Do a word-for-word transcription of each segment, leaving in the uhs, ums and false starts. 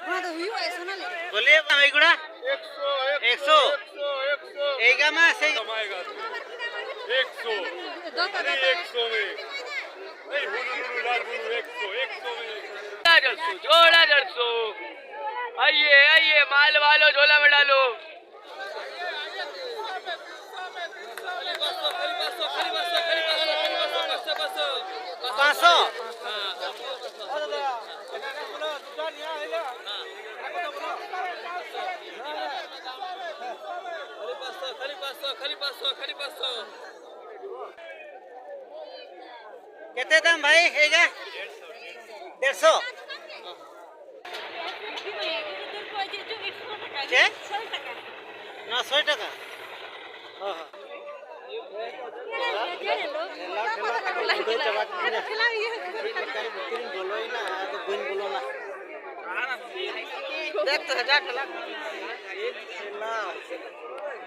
ᱚᱱᱟ ᱫᱚ ᱦᱩᱭᱩᱜᱼᱟ, ᱥᱳᱱᱟᱞᱤ᱾ ᱵᱚᱞᱮ ᱵᱟᱝ ᱦᱩᱭ ᱜᱩᱲᱟ? ᱮᱠᱥᱚ, ᱮᱠᱥᱚ᱾ ᱮᱭ ᱜᱟᱢᱟ ᱥᱮ? ᱮᱠᱥᱚ᱾ ᱫᱚ ᱛᱟᱦᱚᱞᱮ ᱮᱠᱥᱚ ᱢᱮ᱾ ᱮᱭ ᱦᱩᱞᱩ ᱞᱩᱞᱩ ᱞᱟᱞ ᱵᱩᱞᱩ ᱮᱠᱥᱚ, ᱮᱠᱥᱚ ᱢᱮ᱾ ᱡᱳᱲᱟ ᱰᱮᱲ ᱥᱚ, ᱡᱳᱲᱟ ᱰᱮᱲ ᱥᱚ। आइए, आइए, माल वालो, झोला में डालो। पाँच सौ। खाली पाँच सौ, खाली पाँच सौ, खाली पाँच सौ, खाली पाँच सौ। କେତେ ଦାମ ଭାଇ ଏଇଟା? ଦେଢ଼ଶହ। ᱪᱮᱫ? ᱱᱚᱣᱟ ᱥᱚᱭ ᱴᱟᱠᱟ? ᱦᱚᱸ, ᱦᱚᱸ᱾ ᱴᱷᱮᱞᱟᱣ, ᱴᱷᱮᱞᱟᱣ ᱛᱮᱠᱚ ᱵᱩᱰᱟᱹ ᱪᱟᱵᱟ ᱠᱤᱫᱤᱧᱟ᱾ ᱪᱮᱫ ᱞᱮᱠᱟᱨᱮ ᱵᱷᱤᱛᱤᱨᱤᱧ ᱵᱚᱞᱚᱭᱮᱱᱟ, ᱟᱫᱚ ᱵᱟᱹᱧ ᱵᱚᱞᱚᱱᱟ᱾ ᱴᱷᱮᱞᱟᱣ᱾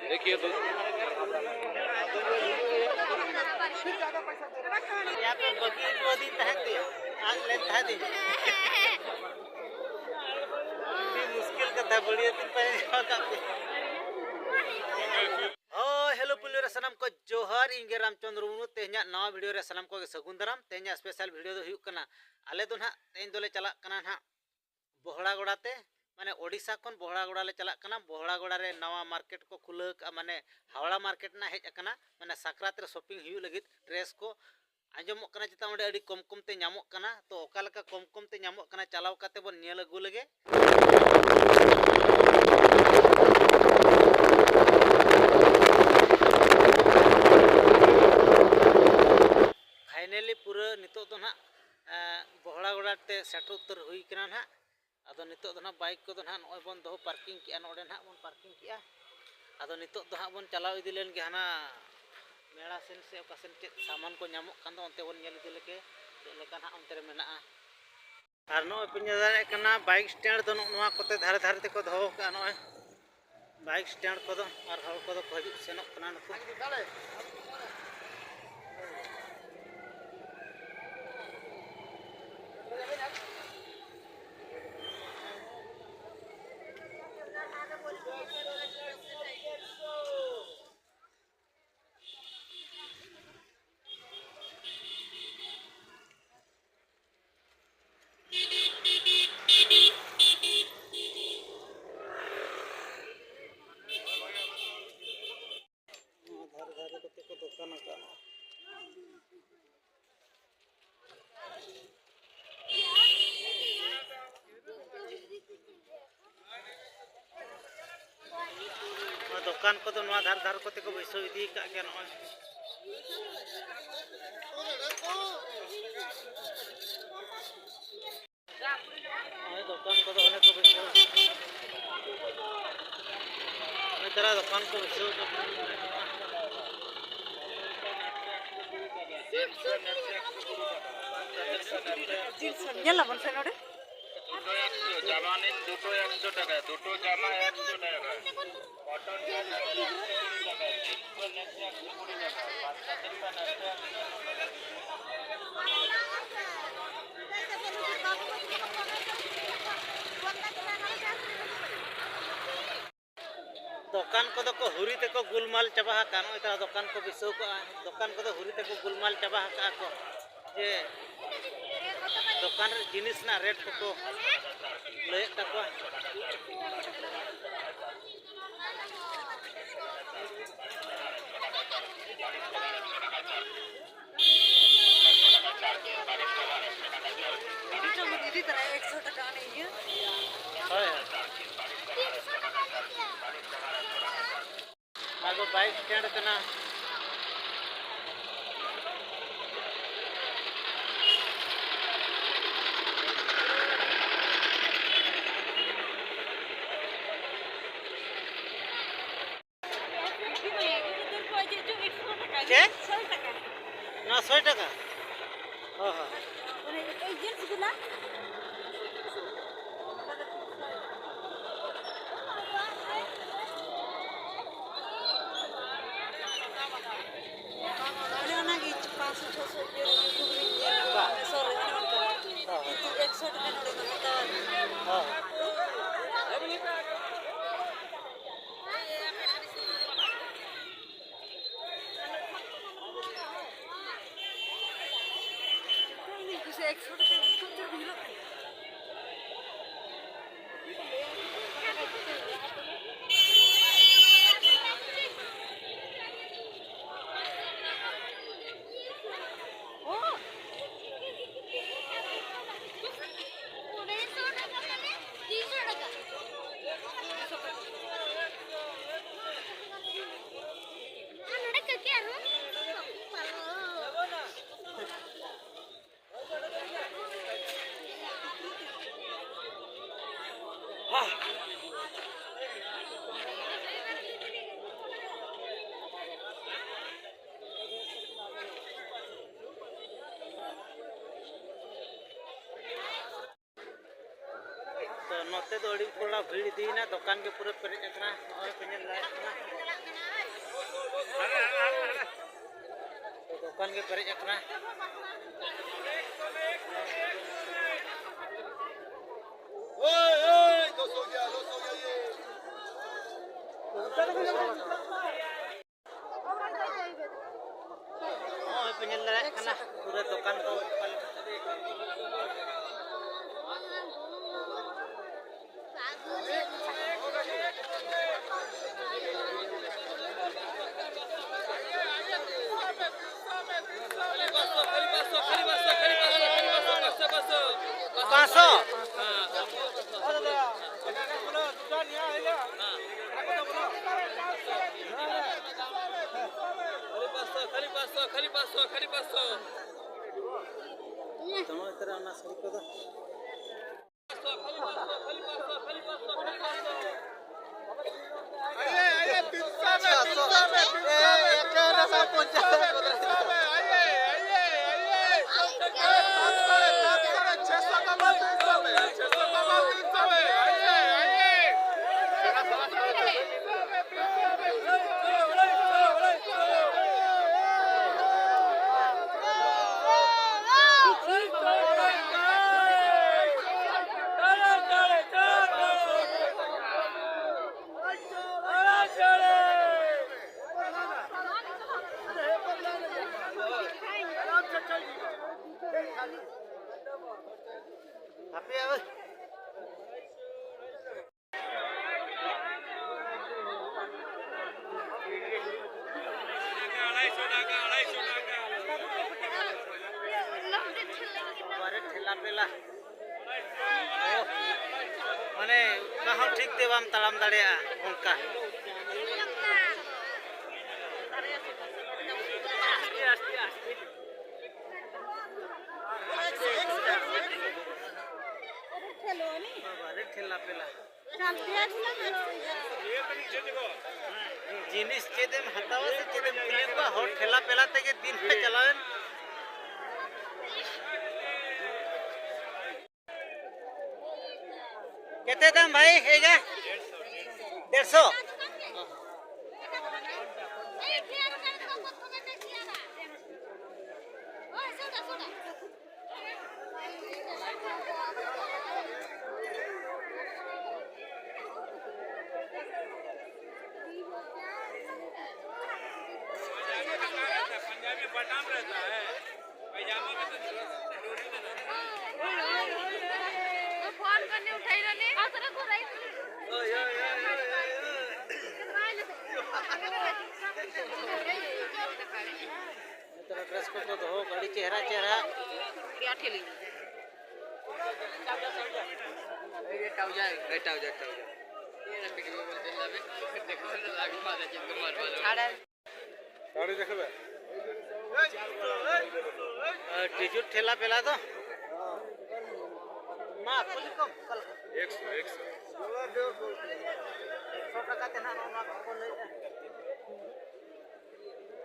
देखिए तो। ᱟᱯᱮ ᱵᱟᱹᱜᱤ ᱦᱚᱴᱚ ᱟᱹᱫᱤᱧ ᱛᱟᱦᱮᱸᱫ ᱯᱮ, ᱟᱫ ᱞᱮᱱ ᱛᱟᱦᱮᱸᱫ ᱤᱧ᱾ ᱟᱹᱰᱤ ᱢᱩᱥᱠᱤᱞ ᱠᱟᱛᱷᱟ, ᱵᱟᱹᱲᱤᱭᱟᱹ ᱛᱤᱧ ᱯᱟᱸᱡᱟ ᱟᱠᱟᱫ ᱯᱮ᱾ ᱦᱳᱭ, hello ᱯᱩᱭᱞᱩ ᱨᱮ ᱥᱟᱱᱟᱢ ᱠᱚ ᱡᱚᱦᱟᱨ, ᱤᱧ ᱜᱮ ᱨᱟᱢᱪᱚᱸᱫᱽᱨᱚ ᱢᱩᱨᱢᱩ᱾ ᱛᱮᱦᱮᱧᱟᱜ ᱱᱟᱣᱟ video ᱨᱮ ᱥᱟᱱᱟᱢ ᱠᱚᱜᱮ ᱥᱟᱹᱜᱩᱱ ᱫᱟᱨᱟᱢ᱾ ᱛᱮᱦᱮᱧᱟᱜ special video ᱫᱚ ᱦᱩᱭᱩᱜ ᱠᱟᱱᱟ, ᱟᱞᱮ ᱫᱚ ᱱᱟᱦᱟᱜ ᱛᱮᱦᱮᱧ ᱫᱚᱞᱮ ᱪᱟᱞᱟᱜ ᱠᱟᱱᱟ ᱱᱟᱦᱟᱜ ᱵᱚᱦᱲᱟᱜᱚᱲᱟ ᱛᱮ, ᱢᱟᱱᱮ ᱳᱰᱤᱥᱟ ᱠᱷᱚᱱ ᱵᱚᱦᱲᱟᱜᱚᱲᱟ ᱞᱮ ᱪᱟᱞᱟᱜ ᱠᱟᱱᱟ᱾ ᱵᱚᱦᱲᱟᱜᱚᱲᱟ ᱨᱮ ᱱᱟᱣᱟ market ᱠᱚ ᱠᱷᱩᱞᱟᱹᱣ ᱠᱟᱜᱼᱟ, ᱢᱟᱱᱮ ᱦᱟᱣᱲᱟ market ᱨᱮᱱᱟᱜ ᱦᱮᱡ ᱟᱠᱟᱱᱟ, ᱢᱟᱱᱮ ᱥᱟᱠᱨᱟᱛ ᱨᱮ shopping ᱦᱩᱭᱩᱜ ᱞᱟᱹᱜᱤᱫ dress ᱠᱚ᱾ ᱟᱸᱡᱚᱢᱚᱜ ᱠᱟᱱᱟ ᱪᱮᱛᱟ ᱚᱸᱰᱮ ᱟᱹᱰᱤ ᱠᱚᱢ ᱠᱚᱢ ᱛᱮ ᱧᱟᱢᱚᱜ ᱠᱟᱱᱟ, ᱛᱚ ᱚᱠᱟ ᱞᱮᱠᱟ ᱠᱚᱢ ᱠᱚᱢ ᱛᱮ ᱧᱟᱢᱚᱜ ᱠᱟᱱᱟ ᱪᱟᱞᱟᱣ ᱠᱟᱛᱮ ᱵᱚᱱ ᱧᱮᱞ ᱟᱹᱜᱩ ᱞᱮᱜᱮ᱾ Finally ᱯᱩᱨᱟᱹ ᱱᱤᱛᱚᱜ ᱫᱚ ᱱᱟᱦᱟᱜ, ᱮᱸ, ᱵᱚᱦᱲᱟᱜᱚᱲᱟ ᱛᱮ ᱥᱮᱴᱮᱨ ᱩᱛᱟᱹᱨ ᱦᱩᱭ ᱠᱟᱱᱟ ᱱᱟᱦᱟᱜ᱾ ᱟᱫᱚ ᱱᱤᱛᱚᱜ ᱫᱚ ᱱᱟᱦᱟᱜ bike ᱠᱚᱫᱚ ᱱᱟᱦᱟᱜ ᱱᱚᱜᱼᱚᱭ ᱵᱚᱱ ᱫᱚᱦᱚ parking ᱠᱮᱜᱼᱟ, ᱱᱚᱰᱮ ᱱᱟᱦᱟᱜ ᱵᱚᱱ parking ᱠᱮᱜᱼᱟ᱾ ᱟᱫᱚ ᱱᱤᱛᱚᱜ ᱫᱚ ᱦᱟᱸᱜ ᱵᱚᱱ ᱪᱟᱞᱟᱣ ᱤᱫᱤ ᱞᱮᱱ ᱜᱮ ᱦᱟᱱᱟ ᱢᱮᱲᱟ ᱥᱮᱱ ᱥᱮ ᱚᱠᱟ ᱥᱮᱱ ᱪᱮᱫ ᱥᱟᱢᱟᱱ ᱠᱚ ᱧᱟᱢᱚᱜ ᱠᱟᱱ ᱫᱚ ᱚᱱᱛᱮ ᱵᱚᱱ ᱧᱮᱞ ᱤᱫᱤ ᱞᱮᱜᱮ ᱪᱮᱫ ᱞᱮᱠᱟ ᱱᱟᱦᱟᱜ ᱚᱱᱛᱮ ᱨᱮ ᱢᱮᱱᱟᱜᱼᱟ᱾ ᱟᱨ ᱱᱚᱜᱼᱚᱭ ᱯᱮ ᱧᱮᱞ ᱫᱟᱲᱮᱭᱟᱜ ᱠᱟᱱᱟ bike stand ᱫᱚ ᱱᱚᱜᱼᱚ ᱱᱚᱣᱟ ᱠᱚᱛᱮ ᱫᱷᱟᱨᱮ ᱫᱷᱟᱨᱮ ᱛᱮᱠᱚ ᱫᱚᱦᱚ ᱠᱟᱜᱼᱟ᱾ ᱱᱚᱜᱼᱚᱭ bike stand ᱠᱚᱫᱚ ᱟᱨ ᱦᱚᱲ ᱠᱚᱫᱚ ᱠᱚ ᱦᱤᱡᱩᱜ ᱥᱮᱱᱚᱜ ᱠᱟᱱᱟ ᱱᱩᱠᱩ᱾ ᱫᱚᱠᱟᱱ ᱠᱚᱫᱚ ᱱᱚᱣᱟ ᱫᱷᱟᱨᱮ ᱫᱷᱟᱨᱮ ᱠᱚᱛᱮ ᱠᱚ ᱵᱟᱹᱭᱥᱟᱹᱣ ᱤᱫᱤ ᱟᱠᱟᱫ ᱜᱮᱭᱟ᱾ ᱱᱚᱜᱼᱚᱭ, ᱱᱚᱜᱼᱚᱭ ᱫᱚᱠᱟᱱ ᱠᱚᱫᱚ ᱚᱱᱮ ᱠᱚ ᱵᱟᱹᱭᱥᱟᱹᱣ, ᱱᱚᱜᱼᱚᱭ ᱛᱟᱨᱟ ᱫᱚᱠᱟᱱ ᱠᱚ ᱵᱟᱹᱭᱥᱟᱹᱣ ᱠᱟᱫᱟ᱾ ᱧᱮᱞ ᱟᱵᱚᱱ ᱥᱮ ᱱᱚᱰᱮ᱾ দুটো একশো, জামা নিন দুটো একশো টাকা, দুটো জামা একশো টাকা। কটন প্যান্ট একশো কুড়ি টাকা, জিন্স প্যান্ট একশো কুড়ি টাকা, বাচ্চাদের প্যান্ট একশো কুড়ি টাকা। ᱫᱚᱠᱟᱱ ᱠᱚᱫᱚ ᱠᱚ ᱦᱩᱨᱤ ᱛᱮᱠᱚ ᱜᱩᱞᱢᱟᱞ ᱪᱟᱵᱟ ᱟᱠᱟᱫ᱾ ᱱᱚᱜᱼᱚᱭ ᱛᱟᱨᱟ ᱫᱚᱠᱟᱱ ᱠᱚ ᱵᱟᱹᱭᱥᱟᱹᱣ ᱠᱟᱜᱼᱟ᱾ ᱫᱚᱠᱟᱱ ᱠᱚᱫᱚ ᱦᱩᱨᱤ ᱛᱮᱠᱚ ᱜᱩᱞᱢᱟᱞ ᱪᱟᱵᱟ ᱟᱠᱟᱫᱼᱟ ᱠᱚ᱾ ᱡᱮ ᱫᱚᱠᱟᱱ ᱨᱮ ᱡᱤᱱᱤᱥ ᱨᱮᱱᱟᱜ ᱨᱮᱴ ᱠᱚᱠᱚ ᱞᱟᱹᱭᱮᱫ ᱛᱟᱠᱚᱣᱟ᱾ ᱤᱫᱤ ᱛᱚᱨᱟᱭᱟ ᱮᱠᱥᱚ ᱴᱟᱠᱟ ᱚᱱᱮ ᱤᱭᱟᱹ᱾ ᱦᱳᱭ᱾ ᱟᱫᱚ ᱵᱟᱭᱤᱠ ᱥᱴᱮᱱᱰ ᱠᱟᱱᱟ᱾ ᱪᱮᱫ? ᱱᱚᱣᱟ ᱥᱚᱭ ᱴᱟᱠᱟ? ᱦᱳᱭ, ᱦᱳᱭ᱾ ᱚᱱᱮ ᱚᱱᱟᱜᱮ ᱯᱟᱸᱪᱥᱚ ᱪᱷᱚᱥᱚ ᱤᱭᱟᱹ ᱨᱮ YouTube ᱨᱮᱧ ᱧᱮᱞ ᱠᱟᱫᱟ, ᱢᱮᱥᱳ ᱨᱮ ᱚᱱᱮ ᱚᱱᱠᱟ᱾ ᱦᱳᱭ᱾ ᱠᱤᱱᱛᱩ ᱮᱠᱥᱚ ᱴᱟᱠᱟ ᱱᱚᱰᱮ ᱠᱚ ᱦᱟᱛᱟᱣᱟ᱾ ᱦᱳᱭ᱾ ᱛᱚ, ᱱᱚᱛᱮ ᱫᱚ ᱟᱹᱰᱤ ᱠᱚᱲᱟ ᱵᱷᱤᱲ ᱤᱫᱤᱭᱮᱱᱟ, ᱫᱚᱠᱟᱱ ᱜᱮ ᱯᱩᱨᱟᱹ ᱯᱮᱨᱮᱡ ᱟᱠᱟᱱᱟ᱾ ᱱᱚᱜᱼᱚᱭ ᱯᱮ ᱧᱮᱞ ᱫᱟᱲᱮᱭᱟᱜ ᱠᱟᱱᱟ, ᱫᱚᱠᱟᱱ ᱜᱮ ᱯᱮᱨᱮᱡ ᱟᱠᱟᱱᱟ᱾ ᱳᱭ, ᱳᱭ, ᱫᱚᱥ ᱦᱳ ᱜᱮᱭᱟ, ᱫᱚᱥ ᱦᱳ ᱜᱮᱭᱟ, ᱭᱮ᱾ ᱱᱚᱜᱼᱚᱭ ᱯᱮ ᱧᱮᱞ ᱫᱟᱲᱮᱭᱟᱜ ᱠᱟᱱᱟ, ᱯᱩᱨᱟᱹ ᱫᱚᱠᱟᱱ ᱠᱚ ᱚᱠᱟ ᱞᱮᱠᱟ᱾ ᱯᱟᱸᱪᱥᱚ᱾ ᱠᱷᱟᱹᱞᱤ ᱯᱟᱸᱪᱥᱚ, ᱠᱷᱟᱹᱞᱤ ᱯᱟᱸᱪᱥᱚ, ᱠᱷᱟᱹᱞᱤ ᱯᱟᱸᱪᱥᱚ, ᱠᱷᱟᱹᱞᱤ ᱯᱟᱸᱪᱥᱚ᱾ ᱫᱚᱢᱮ ᱩᱛᱟᱹᱨᱟ ᱚᱱᱟ ᱥᱟᱹᱲᱤ ᱠᱚᱫᱚ᱾ ᱵᱟᱵᱟᱨᱮ, ᱴᱷᱮᱞᱟ ᱯᱮᱞᱟ᱾ ᱚ, ᱢᱟᱱᱮ, ᱚᱠᱟ ᱦᱚᱸ ᱴᱷᱤᱠ ᱛᱮ ᱵᱟᱢ ᱛᱟᱲᱟᱢ ᱫᱟᱲᱮᱭᱟᱜᱼᱟ ᱚᱱᱠᱟ᱾ ᱵᱟᱵᱟᱨᱮ, ᱴᱷᱮᱞᱟ᱾ ᱡᱤᱱᱤᱥ ᱪᱮᱫ ᱮᱢ ᱦᱟᱛᱟᱣᱟ ᱥᱮ ᱪᱮᱫ ᱮᱢ ᱠᱩᱞᱤ ᱠᱚᱣᱟ, ᱦᱚᱲ ᱴᱷᱮᱞᱟ ᱯᱮᱞᱟ ᱛᱮᱜᱮ ᱫᱤᱱ ᱦᱚᱸ ᱪᱟᱞᱟᱣᱮᱱ᱾ ᱠᱮᱛᱮ ᱫᱟᱢ ᱵᱷᱟᱭ ᱦᱮᱡᱟ? ᱰᱮᱲᱥᱚ᱾ पंजाबी बटन रहता है। फोन करने उठाई ना ने। ᱛᱟᱦᱞᱮ ᱰᱨᱮᱥ ᱠᱚᱠᱚ ᱫᱚᱦᱚ ᱟᱹᱰᱤ ᱪᱮᱦᱨᱟ ᱪᱮᱦᱨᱟ᱾ ᱮᱴᱟᱣᱡᱟ, ᱮᱴᱟᱣᱡᱟ, ᱮᱴᱟᱣᱡᱟ᱾ ᱪᱷᱟᱲᱟ᱾ ᱟᱨ ᱴᱤᱪᱩᱨ ᱴᱷᱮᱞᱟ ᱯᱮᱞᱟ ᱫᱚ᱾ ᱢᱟ, ᱠᱩᱞᱤ ᱠᱚᱢ, ᱚᱠᱟ ᱞᱮᱠᱟ? ᱮᱠᱥᱚ, ᱮᱠᱥᱚ᱾ ᱥᱚ ᱴᱟᱠᱟ ᱛᱮ ᱱᱟᱦᱟᱜ ᱱᱚᱜᱼᱚ ᱱᱚᱣᱟ ᱠᱚᱠᱚ ᱞᱟᱹᱭᱮᱫᱼᱟ᱾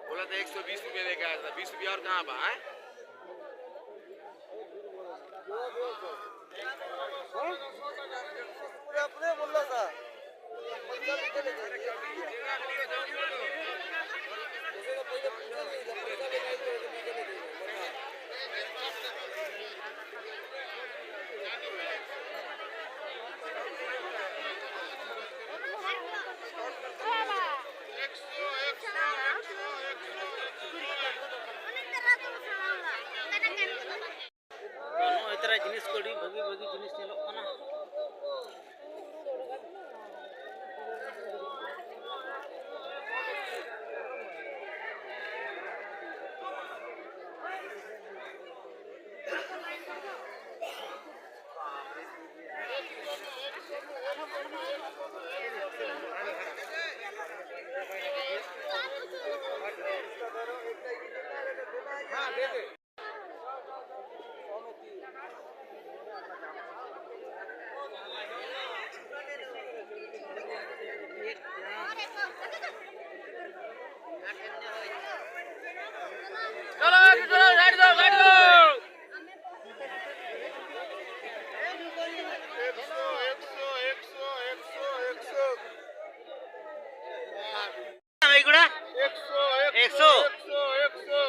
बोला था एक सौ बीस रुपये लेके आया था, बीस रुपया और कहाँ बा, हैं? पूरे अपने बोल रहा था। ᱛᱚ ᱱᱚᱜᱼᱚᱭ ᱛᱟᱨᱟ ᱡᱤᱱᱤᱥ ᱠᱚ ᱟᱹᱰᱤ ᱵᱷᱟᱹᱜᱤ ᱵᱷᱟᱹᱜᱤ ᱡᱤᱱᱤᱥ ᱧᱮᱞᱚᱜ ᱠᱟᱱᱟ᱾ এইগুলা একশো।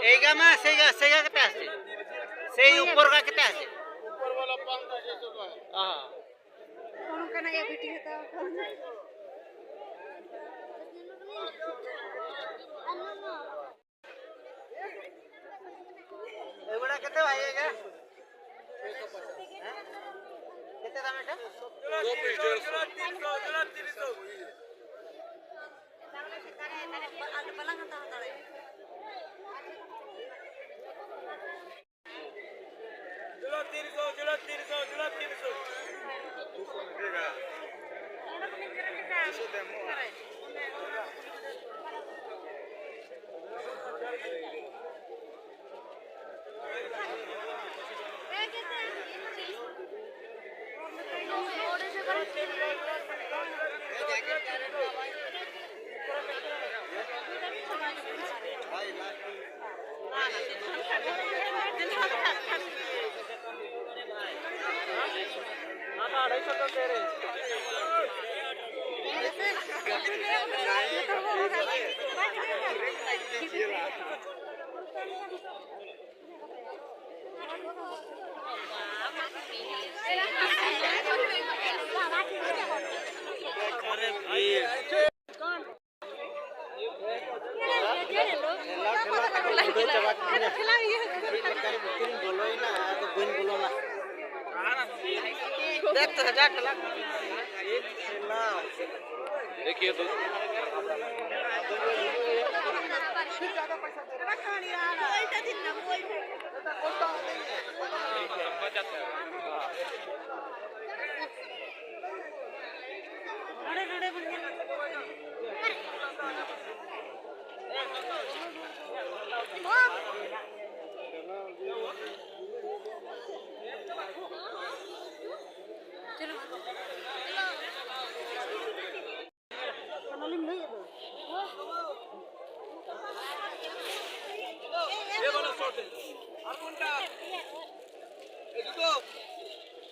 এইগা ᱢᱟ ᱥᱮᱜᱟ, ᱥᱮᱜᱟ ᱠᱟᱛᱮ ᱟᱥᱮ᱾ ᱥᱮᱭ ᱩᱯᱚᱨ ᱜᱟ ᱠᱟᱛᱮ ᱟᱥᱮ᱾ ᱚᱱᱠᱟᱱᱟᱜ ᱜᱮ ᱵᱷᱤᱰᱤᱭᱳ ᱦᱟᱛᱟᱣ ᱠᱚ᱾ ᱮᱜᱳᱲᱟ ᱠᱟᱛᱮ ᱵᱷᱟᱭ ᱜᱮ᱾ ᱦᱮᱸ? ᱠᱟᱛᱮ ᱫᱟᱢ ᱮᱴᱟ? ᱫᱩ ᱯᱤᱥ ᱰᱮᱲᱥᱚ᱾ ᱫᱮᱠᱷᱤᱭᱮ ᱫᱳ᱾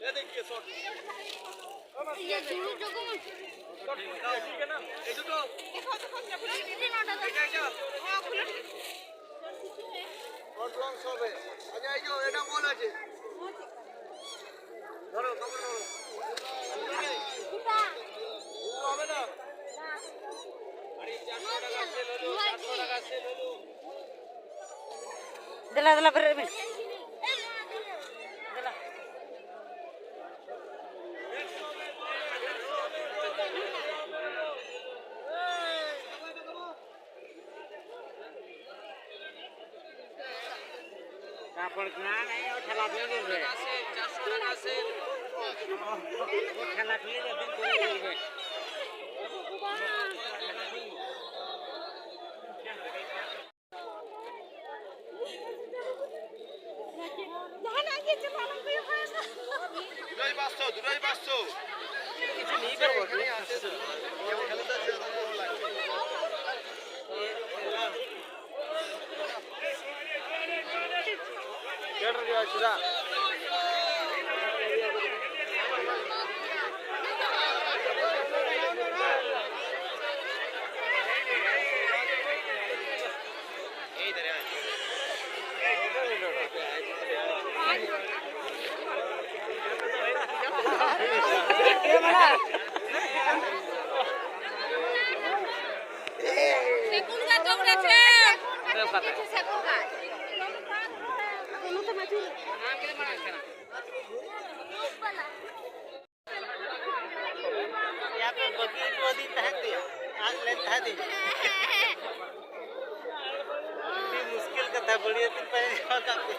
ये देखिए शॉट। ये झूलू जो गुम। शॉट, ठीक है ना? ये तो देखो, देखो, देखो, ये नोट है। ये क्या, क्या? हाँ, खुलो। শর্ট লং সবে। আচ্ছা, এই যে এটা বল আছে। ধরো, কাপড় ধরো। উল্টো হবে না। আরে, চারশো টাকা সেল হলো, চারশো টাকা সেল হলো। দিলা, দিলা, বের হবি। দিলা। কাপড় না নাই, ও ঠেলা দিয়ে দেবে। ও ঠেলা দিয়ে দেবে, তুমি করে দেবে। দুটোই পাঁচশো, দুটোই পাঁচশো। সেগুন গাছ উঠেছে। সেগুন গাছ। यहाँ पे बकरी को दिन तहत दिया, आज ले तहत दिया। इतनी मुश्किल का था, बढ़िया दिन पहले जाओ तो आपको।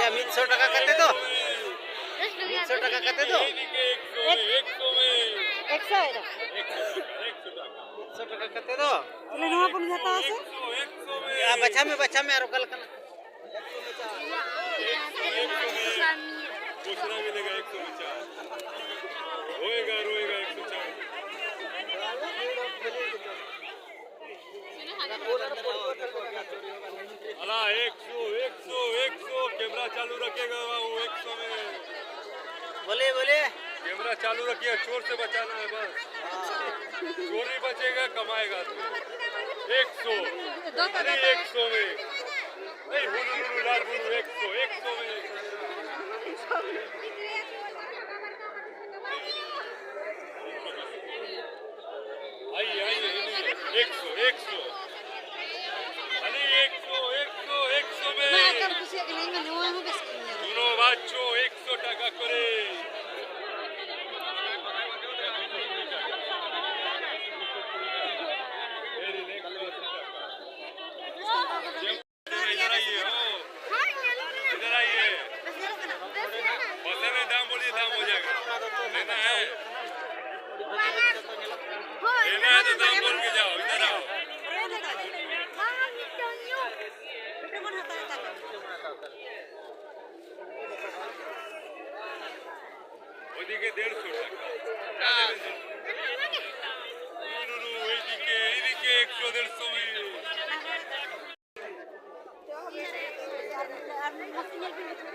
ᱭᱟ, ᱢᱤᱫ ᱥᱚ ᱴᱟᱠᱟ ᱠᱟᱛᱮ ᱫᱚ᱾ ᱢᱤᱫ ᱥᱚ ᱴᱟᱠᱟ ᱠᱟᱛᱮ ᱫᱚ᱾ ᱮᱠᱥᱚ ᱮᱠᱥᱚ ᱢᱤᱫ ᱥᱚ ᱴᱟᱠᱟ ᱠᱟᱛᱮ ᱫᱚ᱾ ᱛᱟᱦᱞᱮ ᱱᱚᱣᱟ ᱵᱚᱱ ᱦᱟᱛᱟᱣᱟ ᱥᱮ? ᱭᱟ, ᱵᱟᱪᱷᱟᱣ ᱢᱮ, ᱵᱟᱪᱷᱟᱣ ᱢᱮ, ᱟᱨ ᱚᱠᱟ ᱞᱮᱠᱟᱱᱟᱜ? ᱠᱩᱪᱨᱟ ᱢᱤᱞᱮᱜᱟ, ᱮᱠᱥᱚ ᱯᱚᱪᱟᱥ᱾ ᱨᱚᱭᱮᱜᱟ, ᱨᱚᱭᱮᱜᱟ, ᱮᱠᱥᱚ ᱪᱟᱥ᱾ चालू रखिए, चोर से बचाना है बस। चोर ही बचेगा, कमाएगा आदमी। एक सौ, अरे, एक सौ में। नहीं, हुलू, हुलू, लाल हुलू, एक सौ, एक सौ में। आइए, आइए, आइए, एक सौ, एक सौ। अरे, एक सौ, एक सौ, एक सौ में। ᱢᱟ, ᱟᱠᱟᱨ ᱠᱩᱥᱤᱭᱟᱜ ᱠᱟᱱᱟ, ᱤᱧ ᱢᱟ ᱱᱚᱣᱟ ᱦᱚᱸ ᱵᱮᱥ ᱜᱤᱧ ᱧᱮᱞᱟ᱾ दोनों बच्चों, एक सौ टका करे। इधर आइए, हो। इधर आइए। पसंद है, दाम बोलिए, दाम हो जाएगा। लेना है? लेना है तो दाम बोल के जाओ, इधर आओ। ওইদিকে দেড়শো টাকা। না, না, না, ওইদিকে, এইদিকে একশো দেড়শো।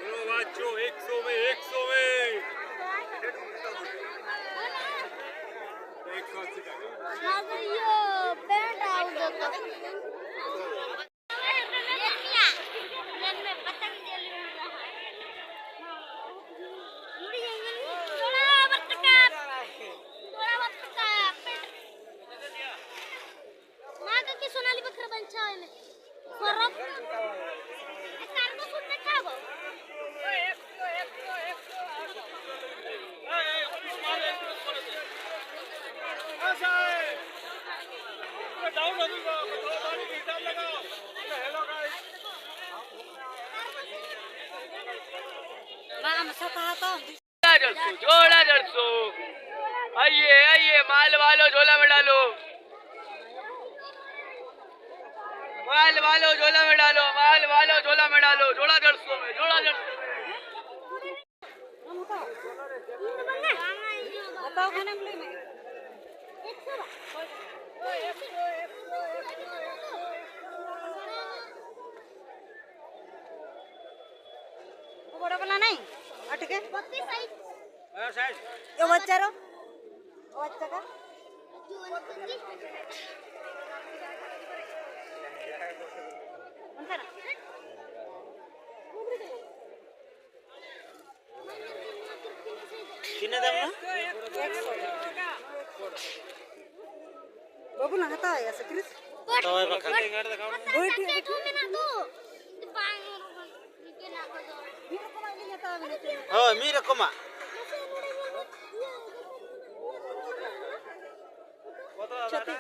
लो बच्चों, एक सौ में, एक सौ में। एक सौ अस्सी टका। हाँ भैया, पैंट आउट होता। ᱢᱟ ᱠᱟᱹᱠᱤ ᱥᱳᱱᱟᱞᱤ ᱵᱟᱠᱷᱨᱟ ᱵᱟᱧᱪᱟᱣ ᱮᱱᱟ᱾ ᱯᱚᱨᱚᱵᱽ᱾ ᱮᱠᱟᱞ ᱠᱚ ᱥᱩᱱ ᱫᱮᱠᱷᱟᱣ ᱜᱚ᱾ ᱵᱟᱝ, ᱟᱢ ᱥᱟᱯᱷᱟ ᱦᱟᱛᱟᱣ᱾ जोड़ा डेढ़ सौ, जोड़ा डेढ़ सौ। आइए, आइए, माल वालो झोला में डालो। माल वालो झोला में डालो, माल वालो झोला में डालो। जोड़ा डेढ़ सौ में, जोड़ा डेढ़ सौ। ᱦᱟᱛᱟᱣ ᱠᱷᱟᱱᱮᱢ ᱞᱟᱹᱭ ᱢᱮ᱾ वो बड़ा वाला नहीं, अटके। बत्तीस साइज। ᱮ ᱵᱟᱪᱪᱟᱨᱳ, ᱮ ᱵᱟᱪᱪᱟ ᱠᱟ᱾ ᱛᱤᱱᱟᱹᱜ ᱫᱟᱢ ᱱᱟ? ᱵᱟᱹᱵᱩ ᱞᱟᱝ ᱦᱟᱛᱟᱣᱮᱭᱟ ᱥᱮ ᱠᱨᱤᱥ? ᱦᱟᱛᱟᱣᱟᱭ ᱵᱟᱠᱷᱟᱱ᱾ ᱵᱳᱭ ᱴᱷᱤᱠ ᱟᱪᱷᱮ᱾ ᱢᱮᱱᱟᱜ ᱫᱚ᱾ ᱢᱤᱫ ᱨᱚᱠᱚᱢᱟᱜ ᱜᱮᱞᱤᱧ ᱦᱟᱛᱟᱣᱟ ᱢᱮᱱᱛᱮ᱾ ᱦᱳᱭ, ᱢᱤᱫ ᱨᱚᱠᱚᱢᱟᱜ᱾ ᱪᱷᱚᱛᱤᱥ᱾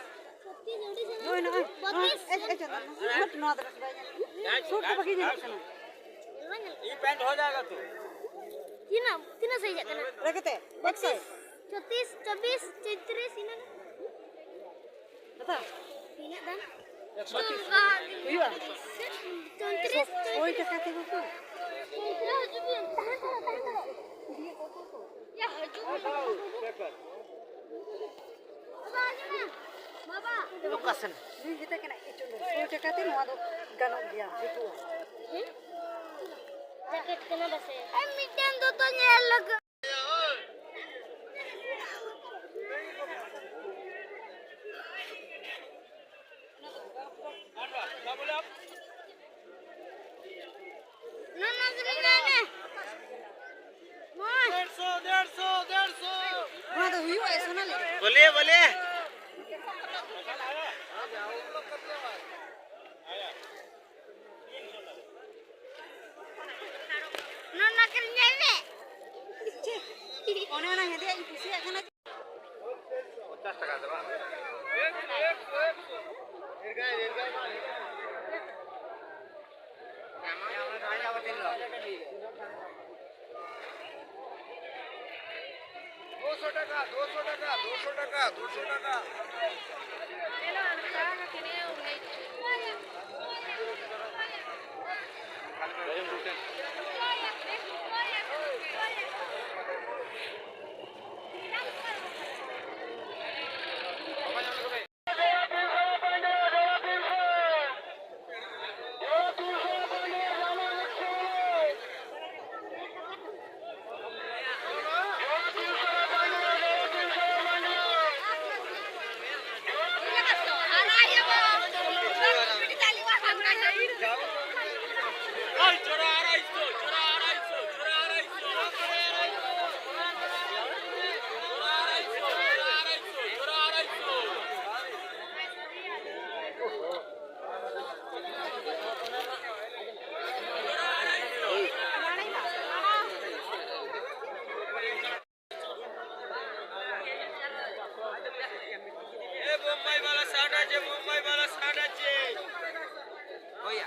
ᱱᱚᱜᱼᱚᱭ, ᱱᱚᱜᱼᱚᱭ, ᱱᱚᱜᱼᱚᱭ, ᱮ, ᱮ, ᱪᱚᱸᱫᱟ, ᱱᱚᱣᱟ, ᱱᱚᱣᱟ ᱫᱚ ᱵᱟᱭ ᱧᱮᱞ᱾ ᱥᱩᱴ ᱫᱚ ᱵᱟᱹᱧ ᱧᱮᱞᱚᱜ ᱠᱟᱱᱟ᱾ ᱤᱧ ᱯᱮᱱᱴ ᱦᱚ ᱡᱟᱭᱜᱟ ᱛᱚ᱾ ᱛᱤᱱᱟᱹᱜ, ᱛᱤᱱᱟᱹᱜ ᱥᱟᱭᱤᱡ ᱠᱟᱱᱟ? ᱨᱮ ᱠᱟᱛᱮ, ᱵᱟᱠᱥᱟ᱾ ᱪᱷᱚᱛᱤᱥ, ᱪᱚᱵᱵᱤᱥ, ᱪᱚᱭᱛᱨᱤᱥ, ᱤᱱᱟᱹ ᱜᱮ᱾ ᱦᱟᱛᱟᱣ? ᱛᱤᱱᱟᱹᱜ ᱫᱟᱢ? ᱦᱩᱭᱩᱜᱼᱟ? ᱪᱚᱭᱛᱨᱤᱥ, ᱦᱳᱭ, ᱪᱚᱭᱛᱨᱤᱥ᱾ ᱴᱟᱠᱟ ᱛᱮᱜᱮ ᱠᱚ᱾ ᱪᱚᱭᱛᱨᱤᱥ ᱦᱤᱡᱩᱜ ᱵᱤᱱ, ᱛᱟᱦᱮᱸ ᱠᱟᱱᱟ, ᱛᱟᱦᱮᱸ ᱠᱟᱱᱟ᱾ ᱚᱠᱟ ᱥᱮᱱ? ᱱᱩᱭ ᱢᱮᱛᱟᱭ ᱠᱟᱱᱟ, "ᱮ ᱪᱚᱸᱫᱟ, ᱥᱚᱭ ᱴᱟᱠᱟ ᱛᱮ ᱱᱚᱣᱟ ᱫᱚ ᱜᱟᱱᱚᱜ ᱜᱮᱭᱟ, ᱡᱩᱛᱩᱜᱼᱟ?" ᱦᱮᱸ? ᱡᱮᱠᱮᱴ ᱠᱟᱱᱟ ᱯᱟᱥᱮ᱾ ᱟᱨ ᱢᱤᱫᱴᱮᱱ ᱫᱚᱛᱚ ᱧᱮᱞ ᱞᱟᱜᱟ᱾ ᱱᱚᱣᱟ ᱫᱚ ᱦᱩᱭᱩᱜᱼᱟ, ᱥᱳᱱᱟᱞᱤ᱾ ᱵᱚᱞᱮ, ᱵᱚᱞᱮ᱾ ᱱᱚᱣᱟ ᱠᱤᱨᱤᱧ ᱧᱟᱢ ᱢᱮ᱾ ᱚᱱᱮ ᱚᱱᱟ ᱦᱮᱸᱫᱮᱭᱟᱜ ᱤᱧ ᱠᱩᱥᱤᱭᱟᱜ ᱠᱟᱱᱟ᱾ ᱯᱚᱧᱪᱟᱥ ᱴᱟᱠᱟ ᱫᱚ ᱵᱟᱝ? ᱫᱩᱥᱚ ᱴᱟᱠᱟ, ᱫᱩᱥᱚ ᱴᱟᱠᱟ, ᱫᱩᱥᱚ ᱴᱟᱠᱟ, ᱫᱩᱥᱚ ᱴᱟᱠᱟ᱾ বোম্বাই বালা শার্ট আছে, বোম্বাই বালা শার্ট আছে। হইয়া।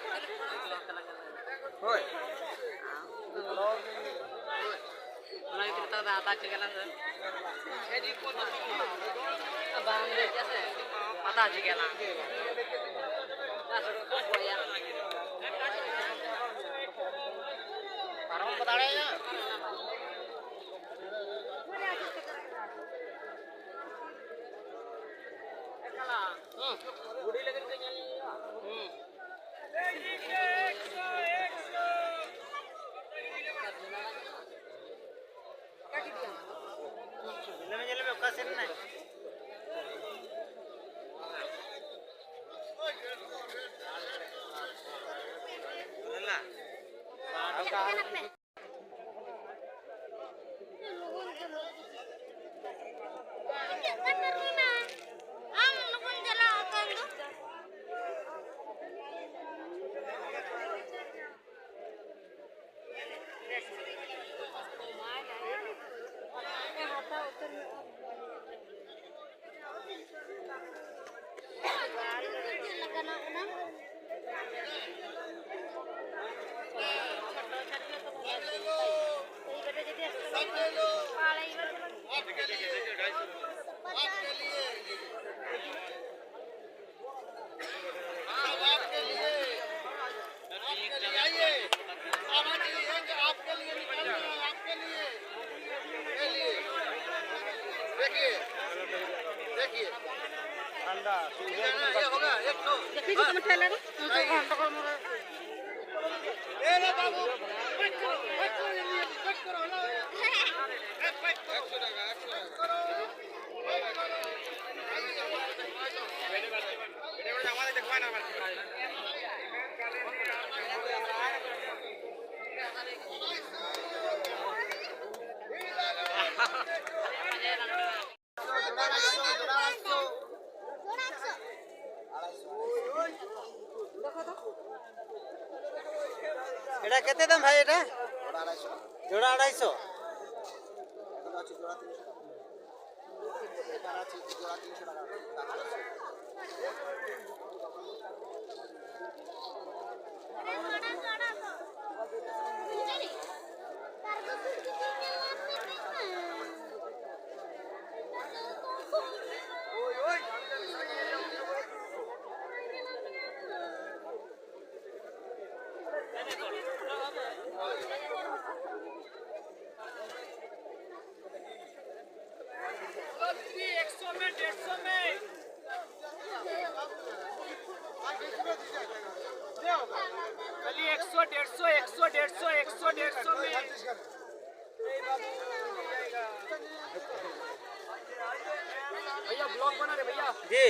হই। ᱚᱱᱟ ᱜᱮ ᱱᱮᱛᱟᱨ ᱫᱚ ᱦᱟᱛᱟᱣ ᱦᱚᱪᱚ ᱠᱟᱱᱟ ᱥᱮ? ᱵᱟᱝ ᱞᱟᱹᱭ ᱠᱮᱫᱟ ᱥᱮ? ᱦᱟᱛᱟᱣ ᱦᱚᱪᱚ ᱠᱟᱱᱟ᱾ ᱵᱟᱥ, ᱚᱱᱟ ᱠᱚ ᱵᱚᱭᱟ᱾ ᱯᱟᱨᱚᱢ ᱠᱚ ᱫᱟᱲᱮᱭᱟᱜᱼᱟ᱾ ᱦᱩᱸ᱾ ᱵᱩᱰᱷᱤ ᱞᱟᱹᱜᱤᱫ ᱜᱮ ᱧᱮᱞ ᱦᱩᱭᱩᱜᱼᱟ᱾ ᱦᱩᱸ᱾ ᱧᱮᱞ ᱢᱮ, ᱧᱮᱞ ᱢᱮ, ᱚᱠᱟ ᱥᱮᱱ ᱮᱱᱟᱭ? ᱧᱮᱞ ᱢᱮ᱾ देखिए, देखिए। देखिए, ये होगा, एक ठो। देखिए, कितना ठेला है। ए रे बाबू, पैक करो, पैक करो, जल्दी, जल्दी, पैक करो, हलाओ यार। ए, पैक करो। पैक करो। এটা কেতে দাম ভাই এটা? জোড়া আড়াইশো। एक सौ में, डेढ़ सौ में। चलिए, एक सौ, डेढ़ सौ, एक सौ, डेढ़ सौ, एक सौ, डेढ़ सौ में। भैया, ब्लॉग बना रहे भैया। जी।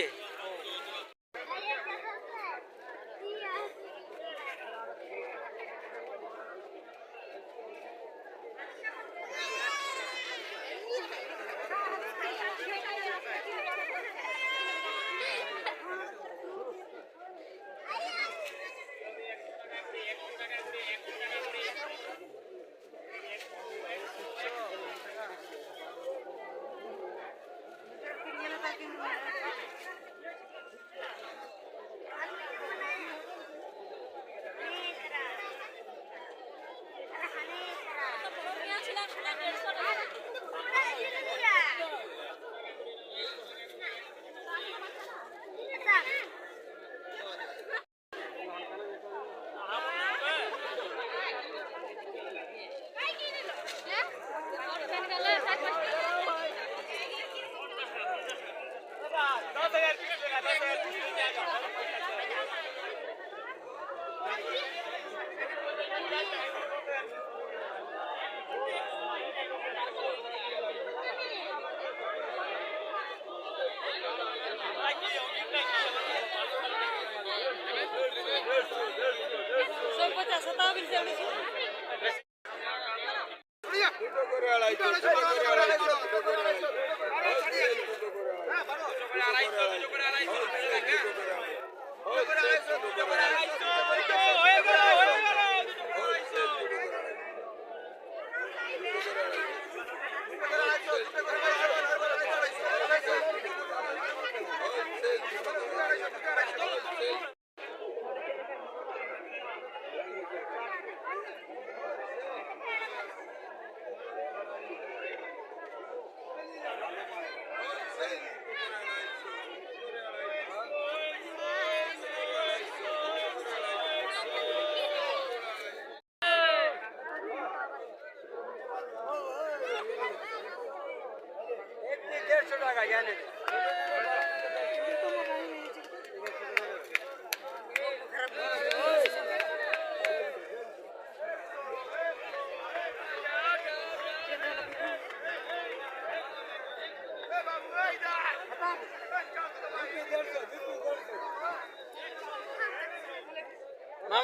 ᱢᱟ,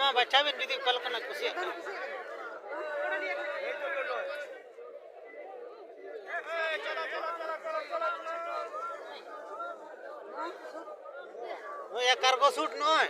ᱢᱟ, ᱵᱟᱪᱷᱟᱣ ᱵᱤᱱ ᱡᱩᱫᱤ ᱚᱠᱟ ᱞᱮᱠᱟᱱᱟᱜ ᱠᱩᱥᱤᱭᱟᱜ ᱠᱟᱱᱟ᱾ ᱱᱚᱜᱼᱚᱭ ᱭᱟ ᱠᱟᱨᱜᱳ ᱥᱩᱴ ᱱᱚᱜᱼᱚᱭ᱾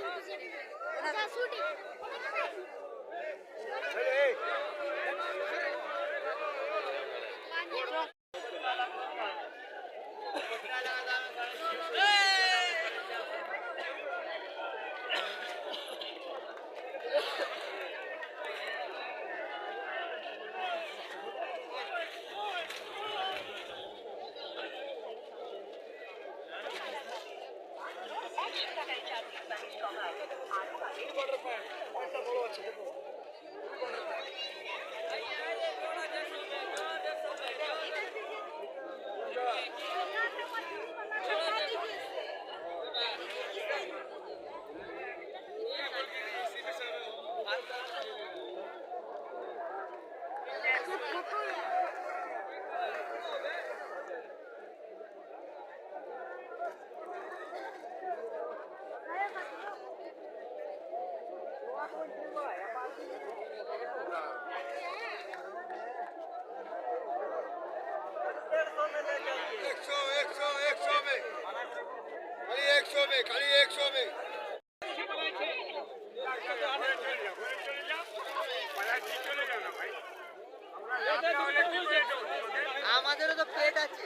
एक सौ, एक सौ, एक सौ में। खाली एक सौ में, खाली एक सौ में। আমাদেরও তো পেট আছে।